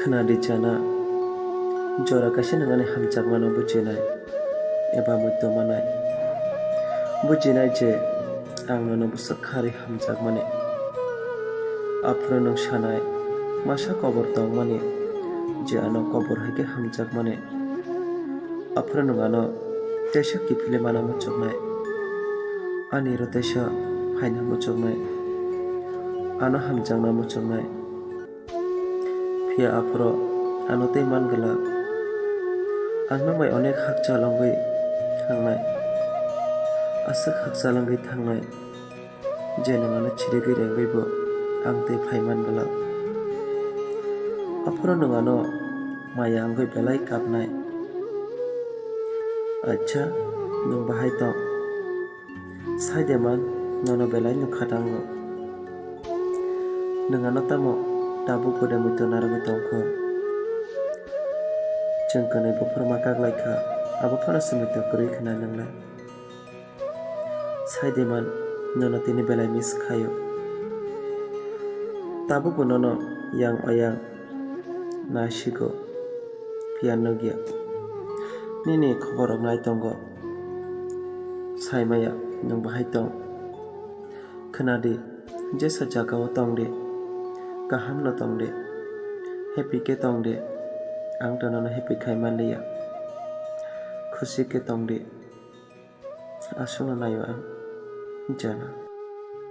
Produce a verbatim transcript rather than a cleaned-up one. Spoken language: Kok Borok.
Khna di Jana, jora kaisa nwng ani hamjakmano bujinai eba muitu manai. Bujinai je ang nono bwswk kharwi hamjakmani. Aphuru nwng sanai masa kobor tongmani je ano kobor hai khe hamjakmani. Aphuru nwng ano teisa kiphilwi mana muchungnai. Ani oro teisa phaina muchungnai. Ano hamjakna muchungnai. Phiya aphuru ano tei man glak. Ang nwng bai onek hakchal wngwi thangnai. Aswk hakchal wngwi thangnai. Je nwng ano chirigwi rengwibo ang tei phai man glak. Aphuru nwng ano maya wngwi belai kapnai. Acha, nwng bahai tong? Sai de man, nono belai nukha tango. Nwng ano tamo tabuk bo de muitu narwgwi tongkho? Chwng kwnwi buphurma kaklaikha, abo phano se muitu kwrwi khna nwnglai. Sai de man, nono tini belai miss khaio. Tabukbo nono yang oyang naisigo, phiya nukya. Nini khoborrok nai tongo. Saimaya, nwng bahai tong? Khna di, jesa jagao tong di, kahamno tong di, happy khe tong di. Ang to nono happy khai manliya. Khusi khe tong di. Aswkno naio ang, Jana.